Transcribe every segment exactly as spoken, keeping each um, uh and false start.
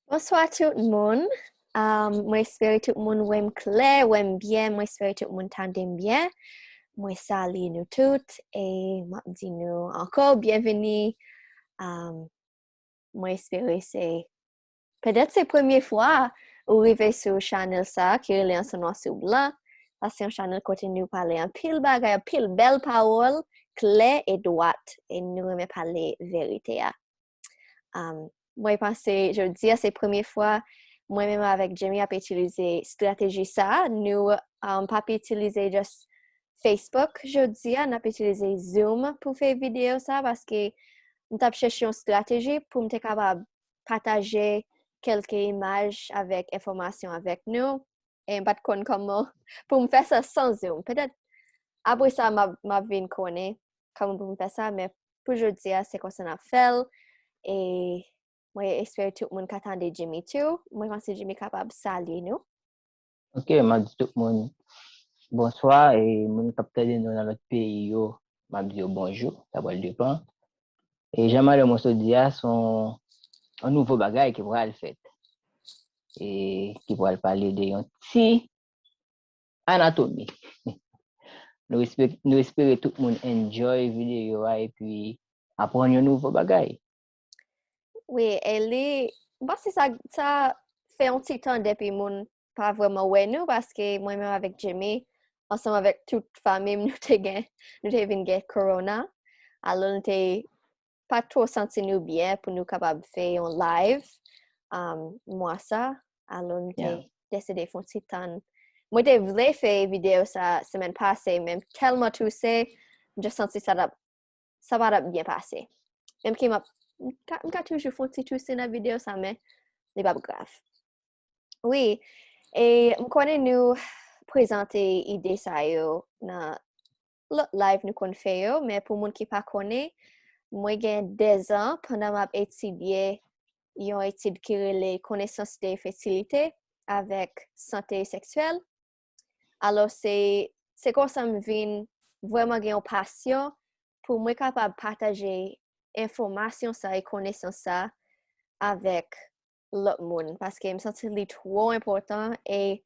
Bonswa tout moun. Um, mwen espere tout moun wè m klè, wè m byen. Mwen espere tout moun tande m byen. Mwen salye nou tout e m ap di nou ankò byenveni. Um, mwen espere se petèt se premye fwa ou rive sou chanèl sa ki rele Ansanm Nwa sou Blan. Sa se yon chanèl kote nou pale anpil bagay, anpil bèl pawòl, klè e dwat. E nou renmen pale verite a. Um, mwen panse jodi a se premye fwa mwen menm avèk Jimmy ap itilize estrateji sa. Nou um, p ap itilize just Facebook jodi a, n ap itilize Zoom pou fè videyo sa paske m t ap chèche yon estrateji pou m te kapab pataje kèlke imaj avèk enfòmasyon avèk nou. E m pa t konn kòman pou m fè sa san Zoom. Petèt apre sa m ap, m ap vin konnen kòman pou m fè sa, men pou jodi a se konsa n ap fè l. E mwen espere tout moun ka tande Jimmy tou. Mwen panse Jimmy kapab salye nou. Ok, m ap di tout moun bonswa e moun k ap tande nou nan lòt peyi yo, m ap di yo bonjou, sa pral depan. E jan madan mwen sot di a, se yon nouvo bagay ki pral fèt. E ki pral pale de yon ti anatomi. Nou espere, nou espere tout moun enjoy videyo a epi aprann yon nouvo bagay. Wi, e li, m panse sa, sa fè yon ti tan depi moun pa vrèman wè nou, paske mwen menm avèk Jimmy, ansanm avèk tout fanmi m, nou te gen, nou te vin gen korona. Alò, nou te pa twò santi nou byen pou nou kapab fè yon live um, mwa sa. Alò, m te deside fè yon ti tan. Mwen te vle fè videyo sa semèn pase, men m tèlman touse, m just santi sa t ap sa pa t ap byen pase. Menm ke m ap, m ka, m ka toujou fè yon ti touse nan videyo sa, men li p ap grav. Wi, e m konnen nou prezante ide sa yo nan lòt live nou konn fè yo, men pou moun ki pa konnen, mwen gen dèzan pandan m ap etidye yon etid ki rele konesans de fetilite avèk sante seksyèl. Alò, se, se konsa m vin vrèman gen yon pasyon pou mwen kapab pataje enfòmasyon sa e konesans sa avèk lòt moun, paske m santi li twò enpòtan e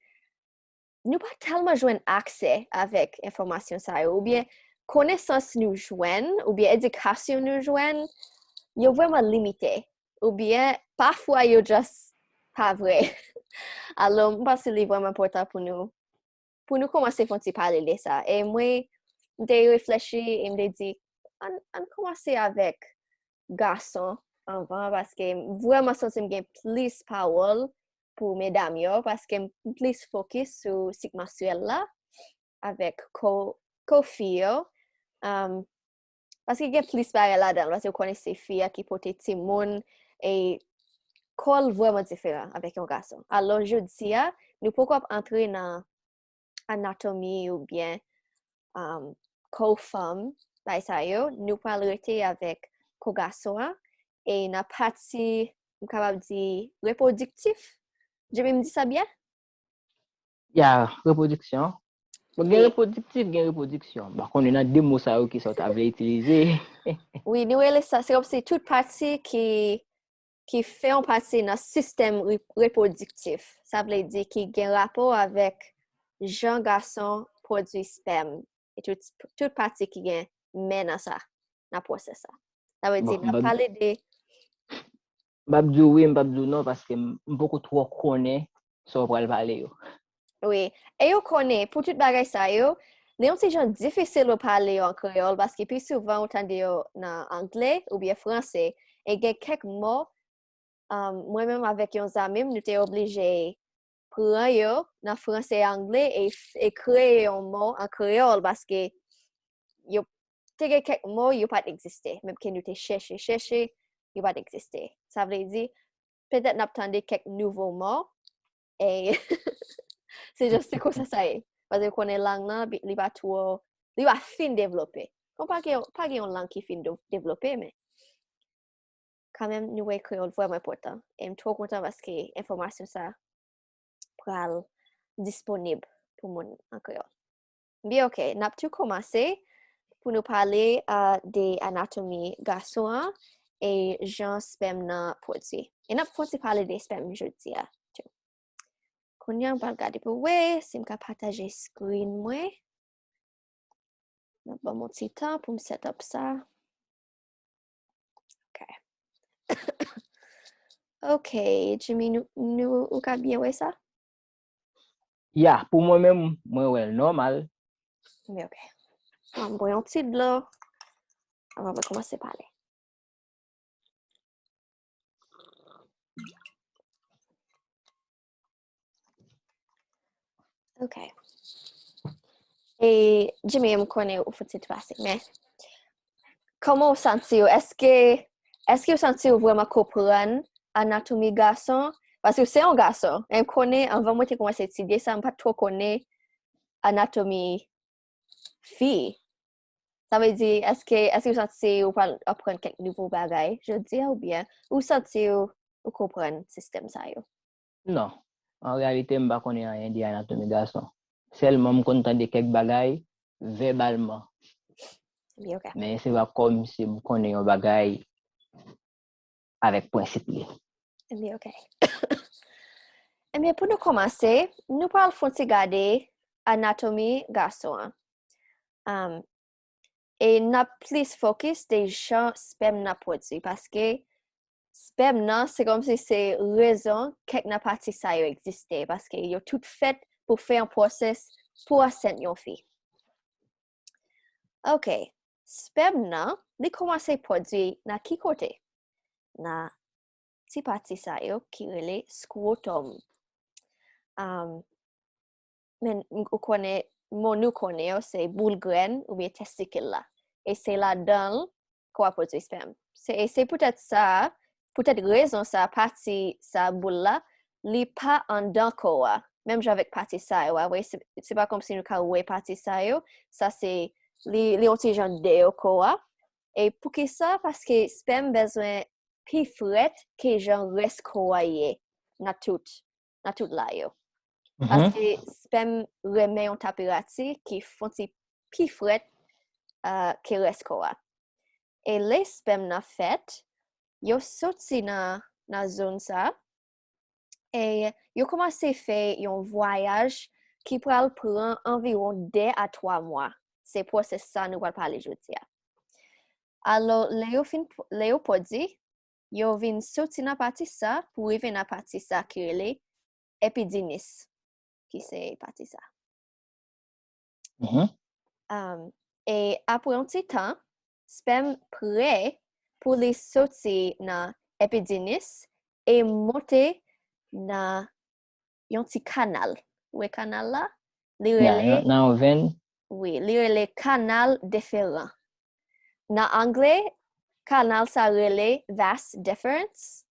nou pa tèlman jwenn aksè avèk enfòmasyon sa yo, oubyen konesans nou jwenn, oubyen edikasyon nou jwenn, yo vrèman limite, oubyen pafwa yo just pa vre. Alò, m panse li vrèman enpòtan pou nou pou nou kòmanse fè yon ti pale de sa. E mwen, m te reflechi e m te di, ann, ann kòmanse avèk gason anvan, paske m vrèman santi m gen plis pawòl pou medam yo, paske m plis fokis sou sik manstrèl la avèk kò, kò fi yo. Um, paske gen plis bagay ladan l, paske w konnen se fi a ki pote timoun, e kò l vrèman diferan avèk yon gason. Alò, jodi a, nou poko ap antre nan anatomi oubyen um, kò fanm, bagay sa yo, nou pral rete avèk kò gason an, e nan pati, m kapab di, repwodiktif. Jimmy, m di sa byen? Ya, repwodiksyon. Bon, gen repwodiktif, gen repwodiksyon. M pa konnen nan de mo sa yo kisa w ta vle itilize. Wi, nou rele sa, se kòmsi tout pati ki ki fè yon pati nan sistèm repwodiktif. Sa vle di ki gen rapò avèk jan gason pwodui spèm e tout, tout pati ki gen men nan sa, nan pwosès sa. Sa vle di, n ap pale de. M p ap di w wi, m p ap di w non, paske m poko twò konnen sa w pral pale yo. Wi. E yo konnen, pou tout bagay sa yo, li yon ti jan difisil pou pale yo an kreyòl, paske pi souvan ou tande yo nan angle oubyen franse, e gen kèk mo, um, mwen menm avèk yon zanmi m, nou te oblije pran yo nan franse e angle e, e kreye yon mo an kreyòl, paske yo te gen kèk mo yo pa t egziste, menm ke nou te chèche, chèche, yo pa t egziste. Sa vle di, petèt n ap tande kèk nouvo mo, e se just se konsa sa ye. Paske w konnen lang lan, li pa twò, li pa fin devlope. Kon pa gen, pa gen yon lang ki fin devlope, men kanmenm, nou wè kreyòl vrèman enpòtan. E m twò kontan paske enfòmasyon sa pral disponib pou moun an kreyòl. Byen, ok, n ap tou kòmanse pou nou pale uh, de anatomi gason an. e jan spèm nan pwodui. E n ap fon ti pale de spèm jodi a tou. Kounye a, m pral gade pou wè si m ka pataje screen mwen. N ap ban m yon ti tan pou m set up sa. Ok. Ok, Jimmy, nou, nou, ou ka byen wè sa? Ya, pou mwen menm, mwen wè l nòmal. Men ok. An, m bwè yon ti dlo. Anvan mwen kòmanse pale. Ok. E Jimmy, m konnen ou fouti trase, men kòman w santi w? Èske, èske w santi w vrèman konprann anatomi gason? Paske w se yon gason. E m konnen, anvan mwen te kòmanse etidye sa, m pa t twò konnen anatomi fi. Sa vle di, èske, èske w santi w pral aprann kèk nouvo bagay jodi a oubyen ou santi w, ou konprann sistèm sa yo? Non. An reyalite, m pa konnen anyen de anatomi gason. Sèlman, m konn tande kèk bagay vèbalman. Ebyen, ok. Men se pa kòmsi m konnen yon bagay avèk prensip li. Ebyen, ok. Ebyen, pou nou kòmanse, nou pral fon ti gade anatomi gason an. Um, e n ap plis fokis de jan spèm nan pwodui, paske spèm nan, se kòmsi se rezon kèk nan pati sa yo egziste, paske yo tout fèt pou fè yon pwosès pou ansent yon fi. Ok, spèm nan, li kòmanse pwodui nan ki kote? Nan ti pati sa yo ki rele scrotum. Um, men ou konnen, mo nou konnen yo, se boul grenn oubyen testikil la. E se ladan l ke w ap pwodui spèm. Se, e se poutèt sa, poutèt rezon sa, pati sa, boul la, li pa anndan kò a. Menm jan avèk pati sa yo, a, se, se pa kòmsi nou ka wè pati sa yo, sa se, li, li yon ti jan deyò kò a. E poukisa? Paske spèm bezwen pi frèt ke jan rès kò a ye nan tout, nan tout la yo. Paske spèm renmen yon tanperati ki fon ti pi frèt uh, ke rès kò a. E lè spèm nan fèt, yo soti nan, nan zòn sa, e yo kòmanse fè yon vwayaj ki pral pran anviwon de a twa mwa. Se pwosès sa nou pral pale jodi a. Alò, lè yo fin, lè yo pwodui, yo vin soti nan pati sa pou rive nan pati sa ki rele epidinis, ki se pati sa. Mhm. Um, e apre yon ti tan, spèm prè pou li soti nan epidinis e monte nan yon ti kanal. Ou wè kanal la? Li Ya, rele, nan, nan yon venn. Wi, li rele kanal deferan. Nan anglè, kanal sa rele vas deferens.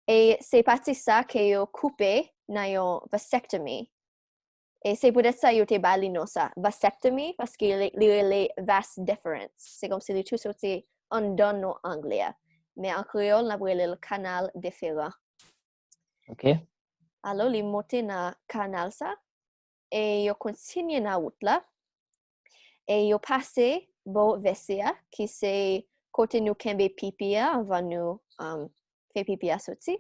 E se pati sa ke yo koupe nan yon vasectomy. E se poutèt sa yo te ba li non sa, vasectomy, paske li, li rele vas deferens. Se kòmsi li tou soti anndan non anglè a. Men an kreyòl, n ap rele l kanal deferan. Ok. Alò, li monte nan kanal sa, e yo kontinye nan wout la, e yo pase bò vesi a, ki se kote nou kenbe pipi a anvan nou um, fè pipi a soti.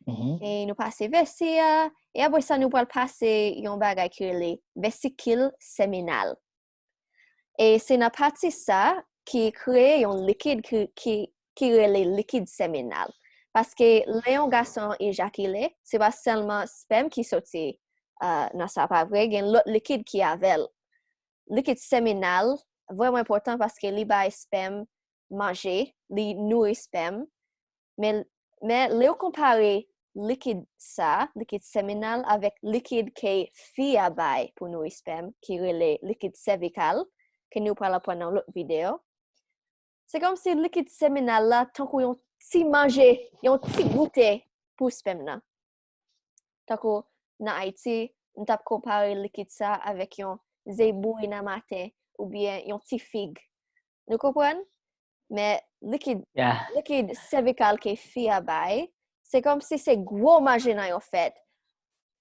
Mhm. E nou pase vesi a, e apre sa nou pral pase yon bagay ki rele vesikil seminal. E se nan pati sa ki kreye yon likid ki, ki, ki rele likid seminal. Paske lè yon gason ejakile, se pa sèlman spèm ki soti uh, nan sa, pa vre, gen lòt likid ki avè l. Likid seminal vrèman enpòtan paske li bay spèm manje, li nouri spèm. Men, men lè w konpare likid sa, likid seminal avèk likid ke fi a bay pou nouri spèm, ki rele likid sèvikal, ke nou pral aprann nan lòt videyo, se kòmsi likid seminal la tankou yon ti manje, yon ti goute pou spèm nan. Tankou nan Ayiti, m t ap konpare likid sa avèk yon ze bouyi nan maten oubyen yon ti fig. Nou konprann? Men likid, Yeah. likid sèvikal ke fi a bay, se kòmsi se gwo manje nan yon fèt.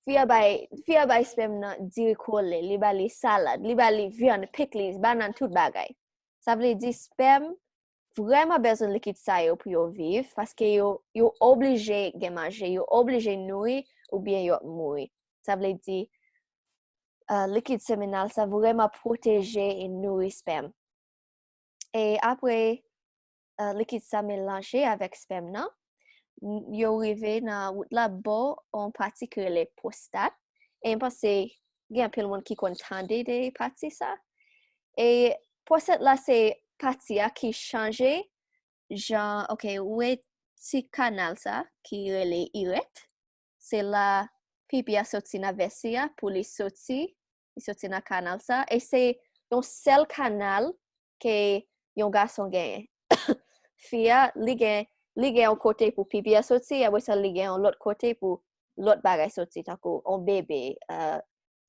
Fi a bay, fi a bay spèm nan diri kole, li ba li salad, li ba li vyann, pikliz, bannann, tout bagay. Sa vle di spèm vrèman bezwen likid sa yo pou yo viv, paske yo, yo oblije gen manje, yo oblije nouri, oubyen yo ap mouri. Sa vle di, uh, likid seminal sa vrèman pwoteje e nouri spèm. E apre, uh, likid sa melanje avèk spèm nan, yo rive nan wout la bò yon pati ki rele pwostat. E m panse gen anpil moun ki konn tande de pati sa. E pwostat la se pati a ki chanje jan, ok, ou wè ti kanal sa ki rele irèt. Se la pipi a soti nan vesi a pou li soti, li soti nan kanal sa. E se yon sèl kanal ke yon gason genyen. Fi a, li gen, li gen yon kote pou pipi a soti, apre sa li gen yon lòt kote pou lòt bagay soti, tankou yon bebe, uh,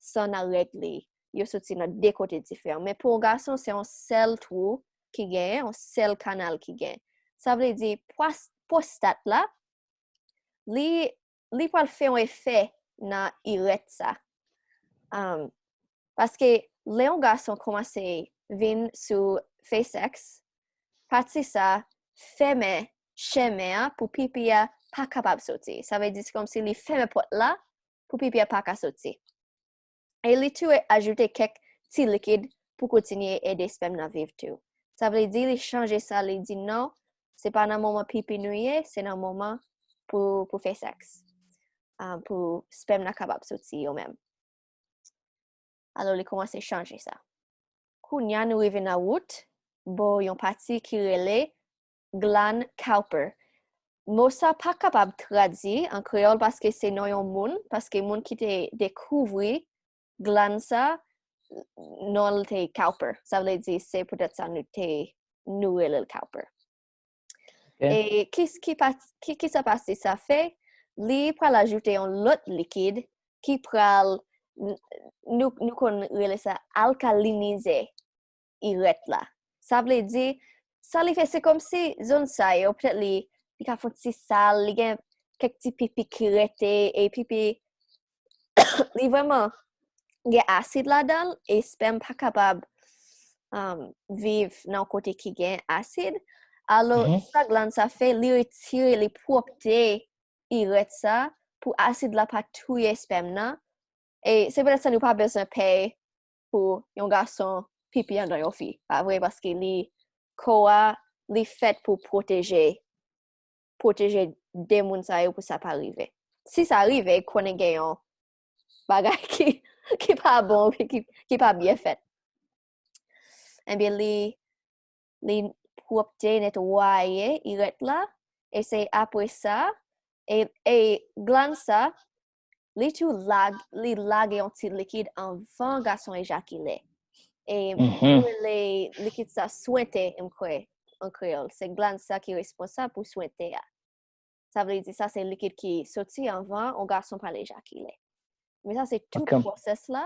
san nan règ li, yo soti nan de kote diferan. Men pou yon gason, se yon sèl twou ki genyen, yon sèl kanal ki genyen. Sa vle di, pwas-, pwostat la, li, li pral fè yon efè nan irèt sa. Um, paske lè yon gason kòmanse vin sou fè sèks, pati sa fèmen chemen an pou pipi a pa kapab soti. Sa vle di se kòmsi li fèmen pòt la pou pipi a pa ka soti. E li tou ajoute kèk ti likid pou kontinye ede spèm nan viv tou. Sa vle di li chanje sa, li di non, se pa nan moman pipi nou ye, se nan moman pou, pou fè sèks. Ah, pou spèm nan kapab soti yo menm. Alò, li kòmanse chanje sa. Kounye a nou rive nan wout, bò yon pati ki rele glann Cowper. Mo sa pa kapab tradui an kreyòl paske se non yon moun, paske moun ki te dekouvri glann sa, non l te Cowper. Sa vle di se poutèt sa nou te, nou rele l Cowper. Ok. E ki, ki, pa- ki, ki sa pati sa fè? Li pral ajoute yon lòt likid ki pral, n- nou, nou konn rele sa alkalinize irèt la. Sa vle di, sa li fè, se kòmsi zòn sa yo, petèt li, li ka fè yon ti sal, li gen kèk ti pipi ki rete, e pipi, li vrèman gen asid ladan l, e spèm pa kapab, um, viv nan yon kote ki gen asid. Alò, mhm, sa glann sa fè, li retire, li pwòpte irèt sa pou asid la pa touye spèm nan. E se poutèt sa nou pa bezwen pè pou yon gason pipi anndan yon fi, pa vre? Paske li, kò a, li fèt pou pwoteje, pwoteje de moun sa yo pou sa pa rive. Si sa rive, konnen gen yon bagay ki, ki pa bon, ki, ki, ki pa byen fèt. Ebyen, li, li pwòpte, netwaye irèt la, e se apre sa, e, e glann sa, li tou lag-, li lage yon ti likid anvan gason ejakile. E, mhm, yo rele likid sa swente, m kwè, an kreyòl. Se glann sa ki responsab pou swente a. Sa vle di sa se likid ki soti anvan yon gason pral ejakile. Men sa se tout, ok, pwosès la.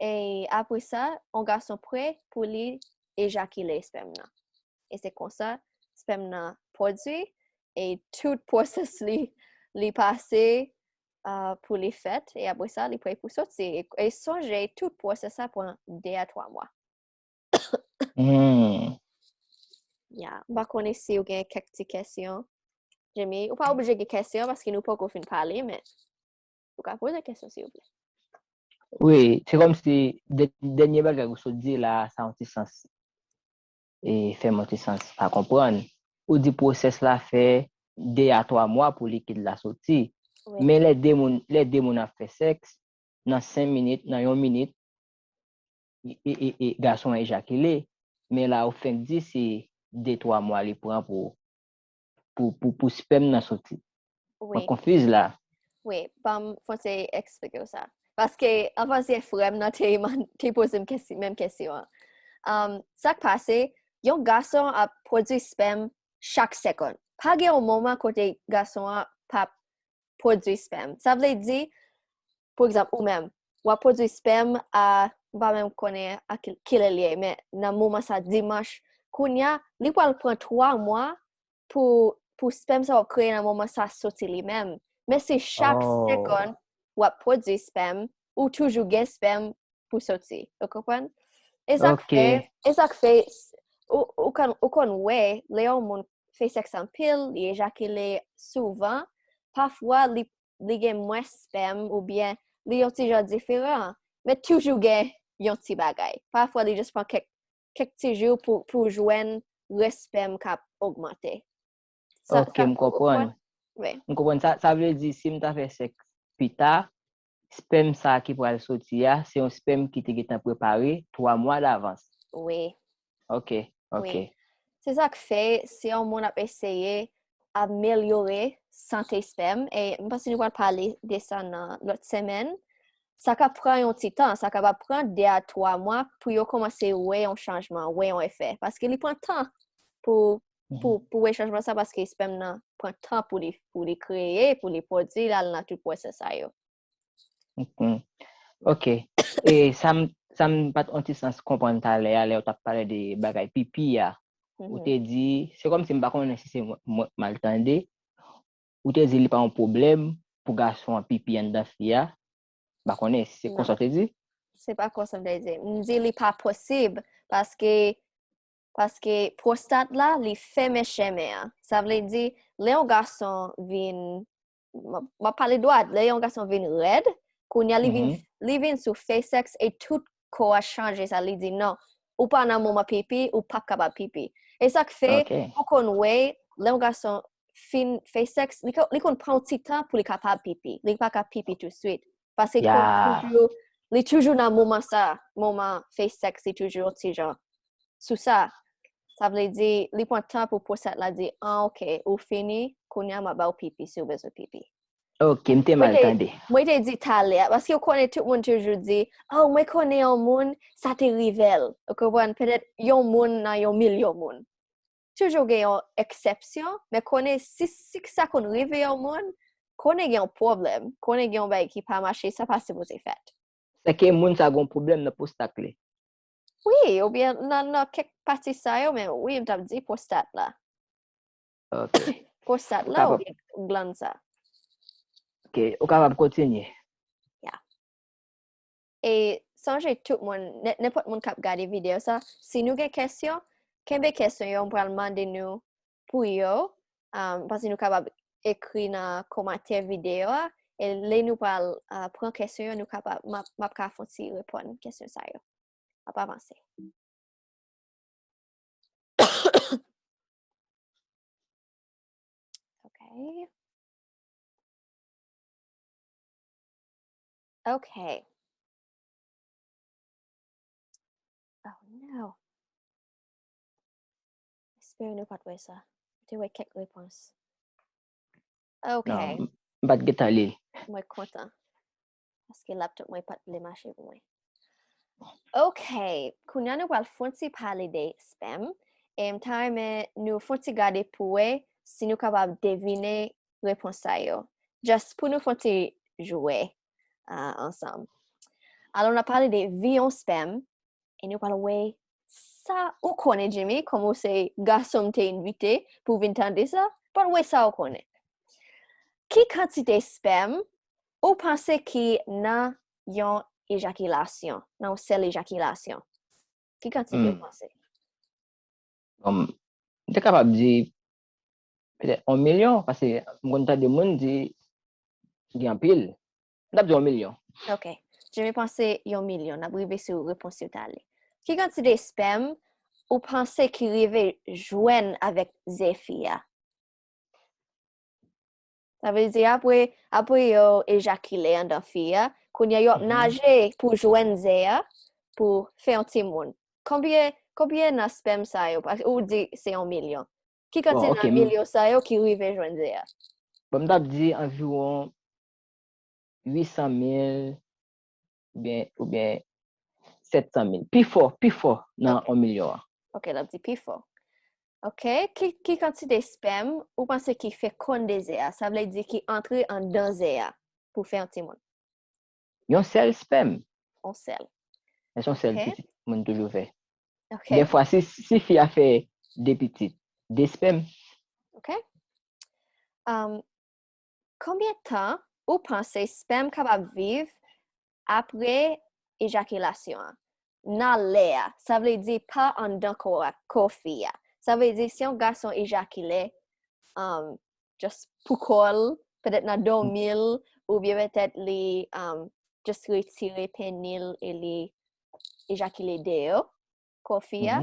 E apre sa, yon gason prè pou li ejakile spèm nan. E se konsa, spèm nan pwodui, e tout pwosès li, li pase, ah, pou li fèt, e apre sa, li prè pou soti. E, e sonje, tout pwosès la pran de a twa mwa. Hmm. Ya, m pa konnen si w gen kèk ti kesyon. Jemmy, ou pa oblije gen kesyon paske nou poko fin pale, men ou ka poze kesyon si w vle. Wi, se kòmsi dè-, dènye bagay ou sot di la, sa yon ti sans. E fè m yon ti sans pa konprann. Ou di pwosès la fè de a twa mwa pou likid la soti. Wi. Men lè de moun, lè de moun ap fè sèks, nan senk minit, nan yon minit, e, e, e, e gason an ejakile, men la ou fenk di se de twa mwa li pran pou, pou, pou, pou spèm nan soti. Mwen, wi, konfiz la. Wi, ban m fon ti eksplike w sa. Paske anvan se frè m nan te, te poze m kesi-, menm kesyon an. Um, sa k pase, yon gason ap pwodui spèm chak segonn. Pa gen yon moman kote gason an p ap pwodui spèm. Sa vle di, pou egzanp, ou menm, w ap pwodui spèm a, m pa menm konnen a ki, kilè li ye, men nan moman sa, dimanch, kounye a, li pral pran twa mwa pou, pou spèm sa w ap kreye nan moman sa soti li menm. Men si chak, oh, segonn w ap pwodui spèm, ou toujou gen spèm pou soti. Ou konprann? E sa k, ok, fè, e sa k fè, s-, ou, ou konn, ou konn wè, lè yon moun fè sèks anpil, li ejakile souvan, pafwa li, li gen mwens spèm oubyen li yon ti jan diferan, men toujou gen yon ti bagay. Pafwa li jis pran kèk, kèk ti jou pou, pou jwenn rès spèm k ap ogmante. Sa, Ok, sa, m konprann. Wi. M konprann. Sa, sa vle di, si m ta fè sèks pita, spèm sa ki pral soti a, se yon spèm ki te gentan prepare twa mwa davans. Wi. Ok, ok. Wi. Se sa k fè, si yon moun ap eseye amelyore sante spèm, e m panse nou pral pale de sa nan lòt semèn, sa ka pran yon ti tan, sa kapab pran de a twa mwa pou yo kòmanse wè yon chanjman, wè yon efè. Paske li pran tan pou, pou, pou wè chanjman sa, paske spèm nan pran tan pou li, pou li kreye, pou li pwodui, l al nan tout pwosè sa yo. Mhm. Ok. E sa m, sa m pa t yon ti sans konprann talè a, lè w t ap pale de bagay pipi a. Ou te di, se kòmsi m pa konnen si se mwen, mwen k mal tande, ou te di li pa yon pwoblèm pou gason an pipi anndan fi a. M pa konnen si se konsa w te di. Se pa konsa m te di. M di li pa posib paske, paske pwostat la, li fèmen chemen an. Sa vle di, lè yon gason vin, m ap, m ap pale dwat, lè yon gason vin rèd, kounye a li vin, li vin sou fè sèks e tout kò a chanje sa, li di, "Non, ou pa nan moman pipi, ou p ap kapab pipi." E sa k fè, ou konn wè, lè yon gason fin fè sèks, li, ko- li konn pran yon ti tan pou li kapab pipi. Li pa ka pipi touswit. Paske li konn toujou, li toujou nan moman sa, moman fè sèks, li toujou yon ti jan sou sa. Sa vle di, li pran tan pou pwostat la di, "Ah, ok, ou fini, kounye a m ap ba w pipi si w bezwen pipi." Ok, m te mal tande. Mwen te di talè a, paske ou konnen tout moun toujou di, "Oh, mwen konnen yon moun, sa te rive l." Ou konprann? Petèt yon moun nan yon milyon moun. Toujou gen yon eksepsyon, men konnen si, si sa konn rive yon moun, konnen gen yon pwoblèm, konnen gen yon bagay ki pa mache, sa pa sipoze fèt. Sèke moun sa gen yon pwoblèm nan pwostat li. Wi, oubyen nan, nan kèk pati sa yo, men wi, m t ap di pwostat la. Ok. Pwostat la oubyen glann sa. Ok, ou kapab kontinye. Ya. E sonje tout moun, nen- nenpòt moun k ap gade videyo sa, si nou gen kesyon, kenbe kesyon yo, m pral mande nou pou yo, um, paske nou kapab ekri nan kòmantè videyo a, e lè nou pral, uh, pran kesyon yo, nou kapab, m ap, m ap ka fon ti reponn kesyon sa yo. M ap avanse. Ok. Ok. Oh no. Espere nou pa t wè sa. Te wè kèk repons. Ok. Non, m pa t gentan li. Mwen kontan. Paske laptop mwen pa t vle mache pou mwen. Ok, kounye a nou pral fon ti pale de spèm. E m ta renmen nou fon ti gade pou wè si nou kapab devine repons sa yo. Just pou nou fon ti jwe, ah, ansanm. Alò, n ap pale de vi yon spèm. E nou pral wè sa ou konnen, Jimmy, kòm ou se gason m te envite pou vin tande sa, pral wè sa ou konnen. Ki kantite spèm ou panse ki nan yon ejakilasyon, nan yon sèl ejakilasyon? Ki kantite ou panse? Bon, m te kapab di petèt yon milyon, paske m konn tande moun di gen anpil. M t ap di yon milyon. Ok. Jimmy panse yon milyon. N ap rive sou repons yo talè. Ki kantite spèm ou panse ki rive jwenn avèk ze fi a? Sa vle di apre, apre yo ejakile anndan fi a, kounye a yo ap naje pou jwenn ze a, pou fè yon timoun. Konbyen, konbyen nan spèm sa yo? Paske ou di se yon milyon. Ki kantite nan milyon sa yo ki rive jwenn ze a? Bon, m t ap di anviwon uit san mil oubyen, oubyen sèt san mil. Pi fò, pi fò nan yon milyon an. Ok, l ap di pi fò. Ok, ki, ki kantite spèm ou panse ki fekonde ze a? Sa vle di ki antre anndan ze a pou fè yon timoun. Yon sèl spèm. Yon sèl. Men se yon sèl pitit moun toujou fè. Ok. Dèfwa, si, si fi a fè de pitit, de spèm. Ok. Um, konbyen tan ou panse spèm kapab viv apre ejakilasyon an? nan lè a. Sa vle di pa anndan kò a, kò fi a. Sa vle di si yon gason ejakile, um, just pou kò l, petèt nan dòmi l, oubyen petèt li, um, just retire peni l e li ejakile deyò kò fi a.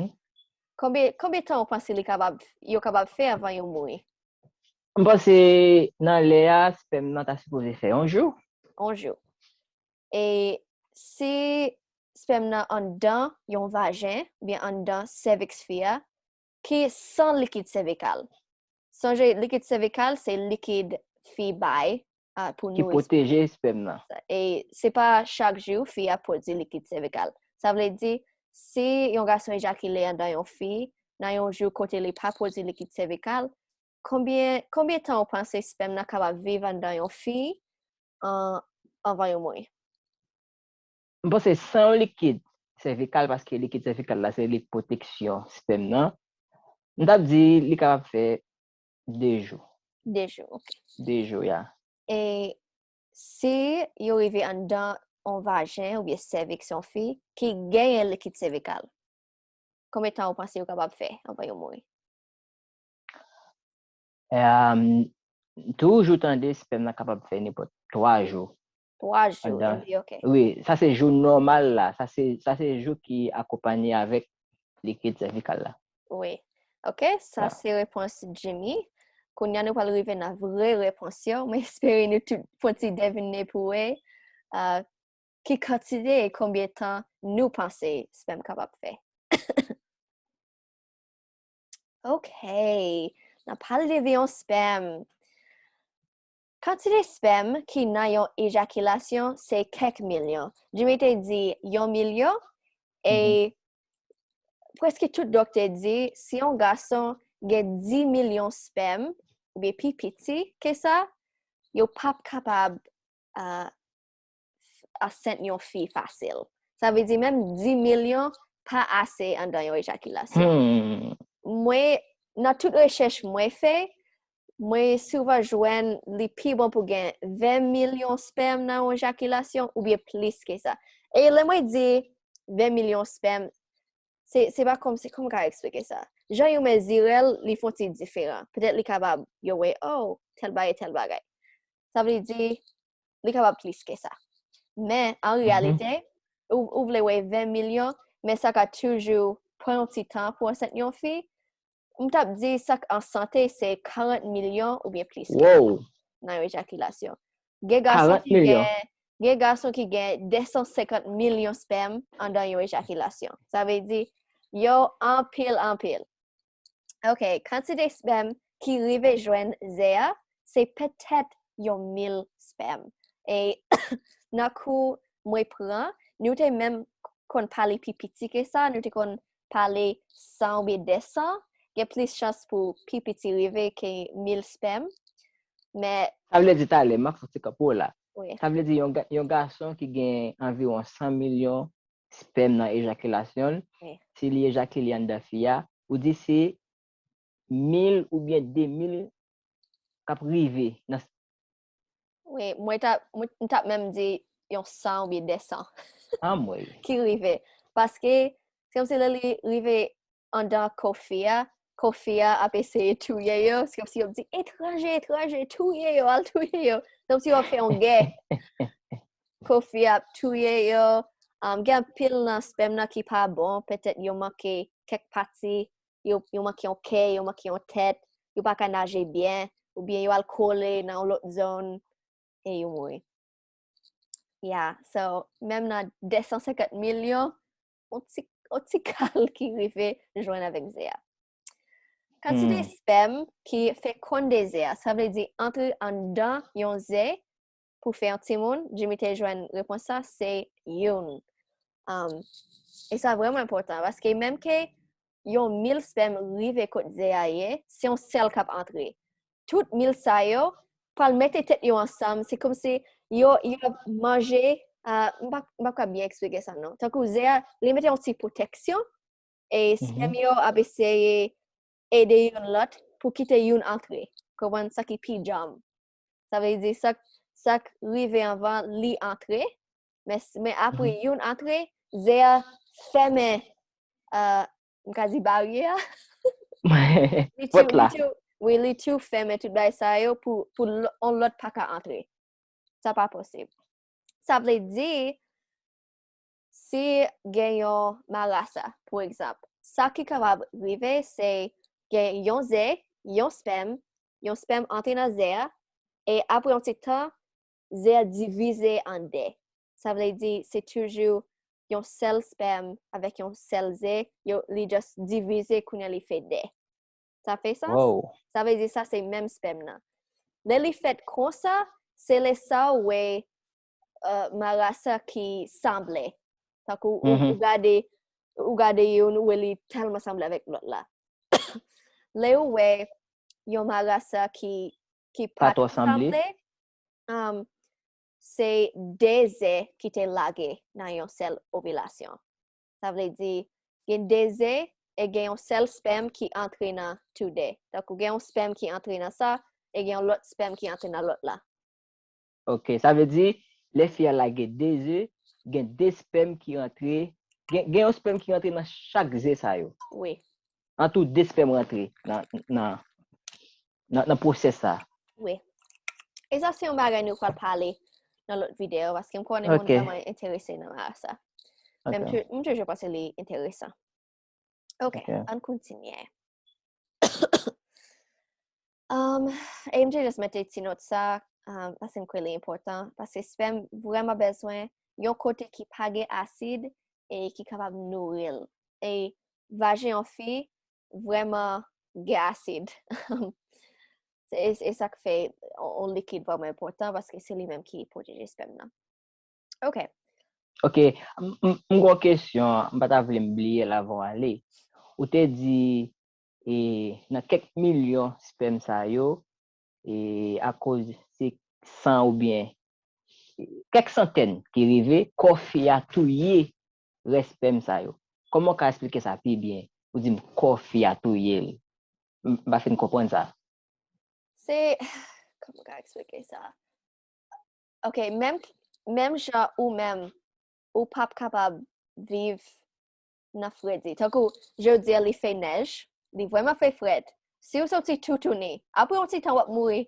Konbyen, konbyen tan ou panse li kapab, yo kapab fè anvan yo mouri? M panse nan lè a, spèm nan ta sipoze fè yon jou. Yon jou. E si spèm nan anndan yon vajen, oubyen anndan sèviks fi a, ki san likid sèvikal. Sonje, likid sèvikal se likid fi bay, ah, pou ki nouri. Pwoteje spèm nan. E se pa chak jou fi a pwodui likid sèvikal. Sa vle di, si yon gason ejakile anndan yon fi, nan yon jou kote li pa pwodui likid sèvikal, konbyen, konbyen tan ou panse spèm nan kapab viv anndan yon fi an, anvan yo mouri? M panse san yon likid sèvikal, paske likid sèvikal la se lit pwoteksyon spèm nan. M t ap di li kapab fè de jou. De jou, ok. De jou, ya. E si yo rive anndan yon vajen oubyen sèviks yon fi ki genyen likid sèvikal, konbyen tan ou panse yo kapab fè anvan yo mouri? Em, toujou tande spèm nan kapab fè nenpòt twa jou. Twa jou, andan. Wi, ok. Wi, sa se jou nòmal la. Sa se, sa se jou ki akonpanye avèk likid sèvikal la. Wi. Ok, sa se repons Jimmy. Kounye a nou pral rive nan vrè repons yo. Mwen espere nou tout fè yon ti devine pou wè, ah, ki kantite e konbyen tan nou panse spèm kapab fè. Ok, n ap pale de yon spèm. Kantite spèm ki nan yon ejakilasyon se kèk milyon. Jimmy te di yon milyon, e prèske tout doktè di si yon gason gen dis milyon spèm, oubyen pi piti ke sa, yo p ap kapab, ah, ansent yon fi fasil. Sa vle di menm dis milyon pa ase anndan yon ejakilasyon. Hmm. Mwen, nan tout rechèch mwen fè, mwen souvan jwenn li pi bon pou gen ven milyon spèm nan yon ejakilasyon oubyen plis ke sa. E lè mwen di ven milyon spèm, se, se pa kòmsi, kòman m ka eksplike sa? Jan yo mezire l, li fè yon ti diferan. Petèt li kapab, yo wè, oh, tèl bagay, tèl bagay. Sa vle di, li kapab plis ke sa. Men, an reyalite, ou, ou vle wè ven milyon, men sa ka toujou pran yon ti tan pou ansent yon fi. M t ap di sa k an sante se karant milyon oubyen plis ke sa nan yon ejakilasyon. Gen gason ki gen, gen gason ki gen de san senkant milyon spèm andan yon ejakilasyon. Sa vle di, yo anpil, anpil. Ok, kantite spèm ki rive jwenn ze a, se petèt yon mil spèm. E nan kou mwen pran, nou te menm konn pale pi piti ke sa, nou te konn pale san oubyen de san, gen plis chans pou pi piti rive ke mil spèm. Men sa vle di talè, m ap fè ti kanpe w la. Wi. Sa vle di yon ga-, yon gason ki gen anviwon san milyon spèm nan ejakilasyon l, wi, si li ejakile anndan fi a, ou di se mil oubyen de mil k ap rive nan... Wi, mwen t ap, mwen, m t ap menm di yon san oubyen de san. Anmwey. Ki rive. Paske, se kòmsi lè li rive andan kò fi a, kò fi a ap eseye touye yo, se kòmsi yo ap di, "Etranje, etranje, touye yo, al touye yo." Se kòmsi yo ap fè yon gè. Kò fi a ap touye yo. Um, gen anpil nan spèm nan ki pa bon, petèt yo manke kèk pati, yo, yo manke yon kè, yo manke yon tèt, yo pa ka naje byen, oubyen yo al kole nan yon lòt zòn, e yo mouri. Yeah, so, menm nan de san senkant milyon, yon ti, yon ti kal ki rive jwenn avèk ze a. Kantite spèm ki fekonde ze a, sa vle di antre anndan yon ze pou fè yon timoun, Jimmy te jwenn repons la, se youn. Um, e sa vrèman enpòtan, paske menm ke yon mil spèm rive kot ze a ye, se yon sèl k ap antre. Tout mil sa yo pral mete tèt yo ansanm, se kòmsi yo, yo ap manje, ah, m pa, m pa ka byen eksplike sa non. Tankou ze a, li mete yon ti pwoteksyon, e spèm yo ap eseye ede youn lòt pou kite youn antre. Konprann sa ki pi djanm. Sa vle di sa, sa k rive anvan li antre, men, men apre youn antre, ze a fèmen, uh, m ka di baryè a. Li tou, Pòt la. Li tou, wi, li tou fèmen tout bagay sa yo pou, pou l- on lòt pa ka antre. Sa pa posib. Sa vle di, si gen yon marasa, pou egzanp, sa ki kapab rive, se gen yon ze, yon spèm, yon spèm antre nan ze a, e apre yon ti tan, ze a divize an de. Sa vle di, se toujou yon sèl spèm avèk yon sèl ze, yo, li just divize kounye a li fè de. Sa fè sans? Wow. Sa vle di sa se menm spèm nan. Lè li fèt konsa, se lè sa w wè uh, marasa ki sanble. Tankou ou, Mhm. ou gade ou gade youn ou wè li tèlman sanble avèk lòt la. Lè ou wè yon marasa ki ki Pa pa twò sanble. Um, se de ze ki te lage nan yon sèl ovilasyon. Sa vle di, gen de ze e gen yon sèl spèm ki antre nan tou de. Tankou gen yon spèm ki antre nan sa, e gen yon lòt spèm ki antre nan lòt la. Ok, sa vle di, lè fi a lage de ze, gen de spèm ki rantre, gen, gen yon spèm ki rantre nan chak ze sa yo. Wi. An tou, de spèm rantre nan, nan, nan, nan pwosès sa. Wi. E sa se yon bagay nou pral pale nan lòt videyo, paske m konnen moun Ok. Vrèman enterese nan sa. Men m Ok. tou- m toujou panse li enteresan. Ok, Ok. Ann kontinye. Um, e m te just mete ti nòt sa, um, paske m kwè li enpòtan, paske spèm vrèman bezwen yon kote ki pa gen asid e ki kapab nouri l. E vajen yon fi vrèman gen asid. E, e sa k fè yon likid vrèman enpòtan, paske se li menm ki pwoteje spèm nan. Ok. Ok, m m- m gon kesyon, m pa ta vle m bliye l avan w ale. Ou te di e, nan kèk milyon spèm sa yo, e, akoz se san oubyen kèk santèn ki rive, kò fi a touye rès spèm sa yo. Kòman w ka eksplike sa pi byen? Ou di m kò fi a touye l. M m pa fin konprann sa. Se, kòman m ka eksplike sa? Ok, menm, menm jan ou menm, ou p ap kapab viv nan fredi. Tankou, jodi a li fè nèj, li vrèman fè frèt. Si ou soti toutouni, apre yon ti tan w ap mouri.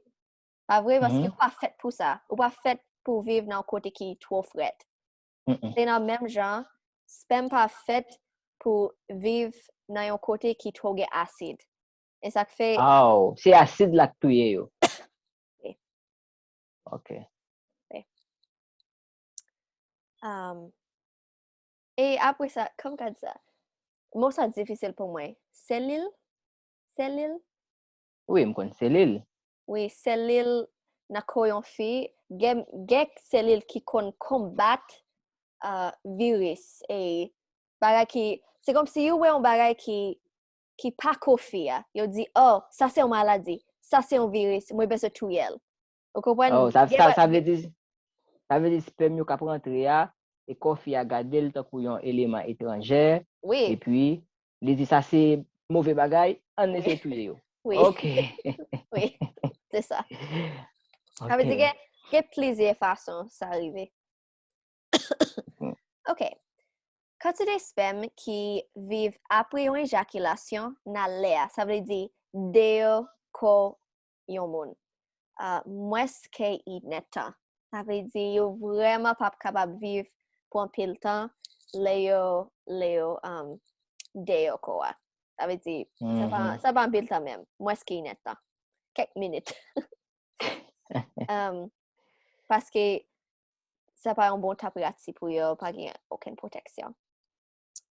Pa vre? Paske ou pa fèt pou sa. Ou pa fèt pou viv nan yon kote ki twò frèt. Se nan menm jan, spèm pa fèt pou viv nan yon kote ki twò gen asid. E sa k fè Aw, se asid la k touye yo. Wi. Ok. Um, e apre sa, kòm ka di sa, mo sa difisil pou mwen. Selil? Selil? Wi, m konn selil. Wi, selil nan kò yon fi, gen, gen selil ki konn konbat uh, viris. E bagay ki, se kòmsi yo wè yon bagay ki, ki pa kò fi a. Yo di, oh, sa se yon maladi, sa se yon viris, mwen bezwen touye l. Ou konprann? Oh, sa, sa, sa vle di, sa vle di spèm yo k ap rantre a, e kò fi a gade l tankou yon eleman etranjè, Wi, epi li di sa se move bagay, ann eseye touye yo. wi, Ok. Wi, se sa. Sa vle di Ok. gen, gen plizyè fason sa rive. Ok. Kantite spèm ki viv apre yon ejakilasyon nan lè a, sa vle di deyò kò yon moun, uh, mwens ke inètan. Sa vle di yo vrèman p ap kapab viv pou anpil tan lè yo, lè yo um, deyò kò a. Sa vle di, sa pa, Mhm. Sa pa anpil tan menm, mwens ke inètan. Kèk minit. Um, paske sa pa yon bon tanperati pou yo, pa gen okenn pwoteksyon.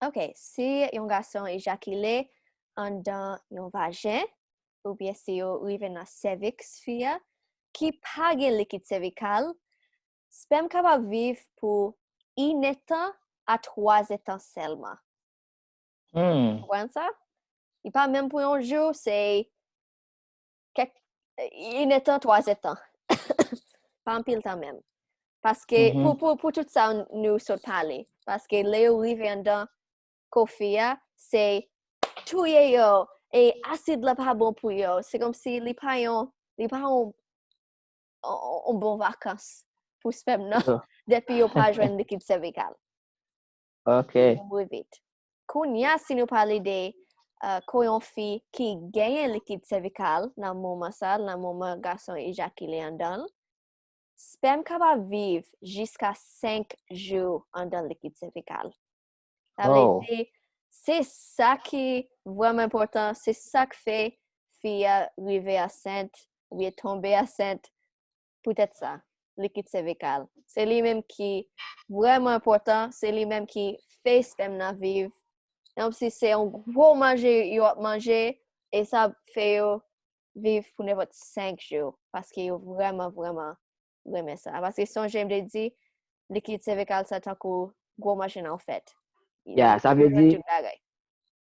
Ok, si yon gason ejakile anndan yon vajen, oubyen si yo rive nan sèviks fi a, ki pa gen likid sèvikal, spèm kapab viv pou inètan a twazètan sèlman. Hmm. Konprann sa? Li pa menm pou yon jou, se kèk inètan, twazètan. Pa anpil tan menm. Paske Mhm. pou, pou, pou tout sa nou sot pale. Paske lè yo rive anndan kò fi a, se touye yo, e asid la pa bon pou yo. Se kòmsi li pa yon, li pa yon, yon, yon bon vakans pou spèm nan. Oh. Depi yo pa jwenn likid sèvikal. Ok. Li mouri vit. Kounye a, si nou pale de uh, kò yon fi ki genyen likid sèvikal nan moman sa, nan moman gason ejakile anndan l, spèm kapab viv jiska senk jou anndan likid sèvikal. Sa vle di, se sa ki vrèman enpòtan, se sa k fè fi a rive ansent, oubyen tonbe ansent, poutèt sa, likid sèvikal. Se li menm ki vrèman enpòtan, se li menm ki fè spèm nan viv. Menm si se yon gwo manje yo ap manje, e sa fè yo viv pou nenpòt senk jou, paske yo vrèman, vrèman renmen sa. Paske sonje m te di, likid sèvikal sa tankou gwo machin an fèt. Ya, sa vle di,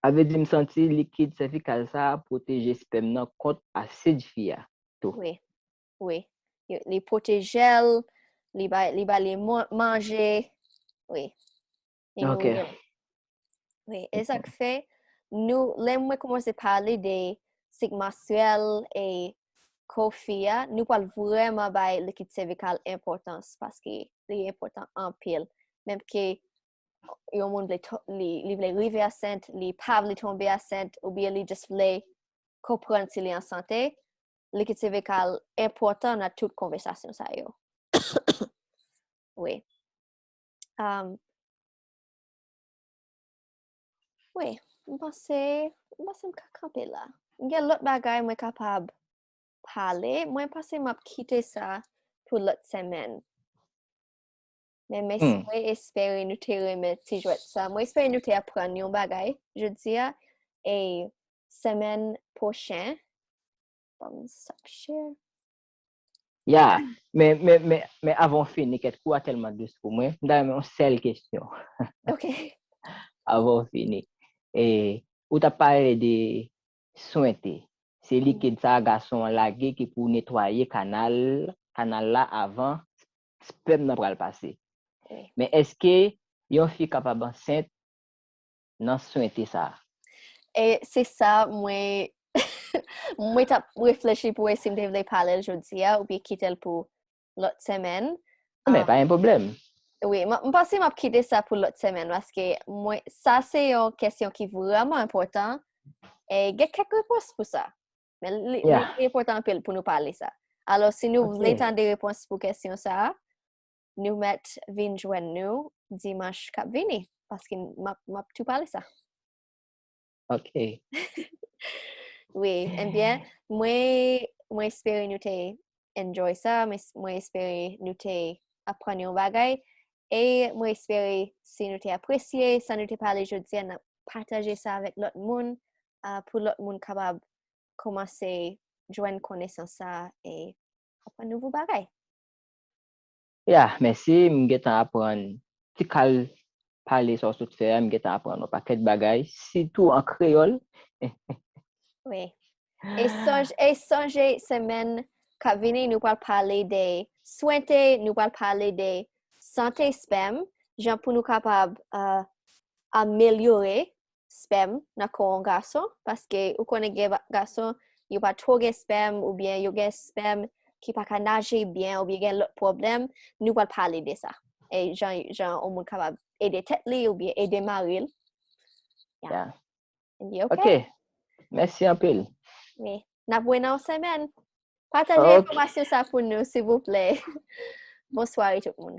sa vle di m santi likid sèvikal sa pwoteje spèm nan kont asid fi a tou. Wi, wi. Li pwoteje l, li ba li ba li manje. Wi. Li nouri l. Wi, e sa k fè nou, lè mwen kòmanse pale de sik manstrèl e kò fi a, nou pral vrèman bay likid sèvikal enpòtans paske li enpòtan anpil. Menm ke yon moun vle li, li vle rive ansent, li pa vle tonbe ansent, oubyen li just vle konprann si li an sante, likid sèvikal enpòtan nan tout konvèsasyon sa yo. Wi. Um, wi, m panse, m panse m ka kanpe la. M gen lòt bagay mwen kapab pale, mwen panse m ap kite sa pou lòt semèn. Men mwen espere nou te renmen ti jwèt sa. Mwen espere nou te aprann yon bagay jodi a. E semèn pwochen, ban m stop share. Ya, men, men, men, men avan w fini, kèt kou a tèlman dous pou mwen. M ta renmen yon sèl kesyon. Ok. Avan w fini. E, ou t ap pale de swente. Se likid sa gason an lage ki pou netwaye kanal, kanal la avan spèm nan pral pase. Men èske yon fi kapab ansent nan swente sa? E se sa mwen mwen t ap reflechi pou wè si m te vle pale l jodi a oubyen kite l pou lòt semèn. Men pa gen pwoblèm. Wi, m panse m ap kite sa pou lòt semèn paske mwen sa se yon kesyon ki vrèman enpòtan. E gen kèk repons pou sa. Men li enpòtan anpil pou nou pale sa. Alò si nou vle tande repons pou kesyon sa, nou mèt vin jwenn nou dimanch k ap vini paske m ap tou pale sa. Ok. Wi, ebyen, mwen mwen espere nou te enjoy sa, mwen espere nou te aprann yon bagay e mwen espere si nou te apresye sa nou te pale jodi a, n ap pataje sa avèk lòt moun pou lòt moun kapab kòmanse jwenn konesans sa e aprann nouvo bagay. Ya, mèsi. M gentan aprann ti kal pale sa w sot fè a, m gentan aprann yon pakèt bagay, sitou an kreyòl. Wi. E sonje, e sonje semèn k ap vini, nou pral pale de swente, nou pral pale de sante spèm, jan pou nou kapab uh, amelyore spèm nan kò yon gason, paske ou konnen gen gason yo pa two gen spèm oubyen yo gen spèm ki pa ka naje byen oubyen gen lòt pwoblèm, nou pral pale de sa. E jan jan yon moun kapab ede tèt li oubyen ede mari l. Yeah. Ok. Mèsi anpil. Wi. N ap wè nan yon semèn. Pataje enfòmasyon sa pou nou, silvouplè. Bonsware tout moun.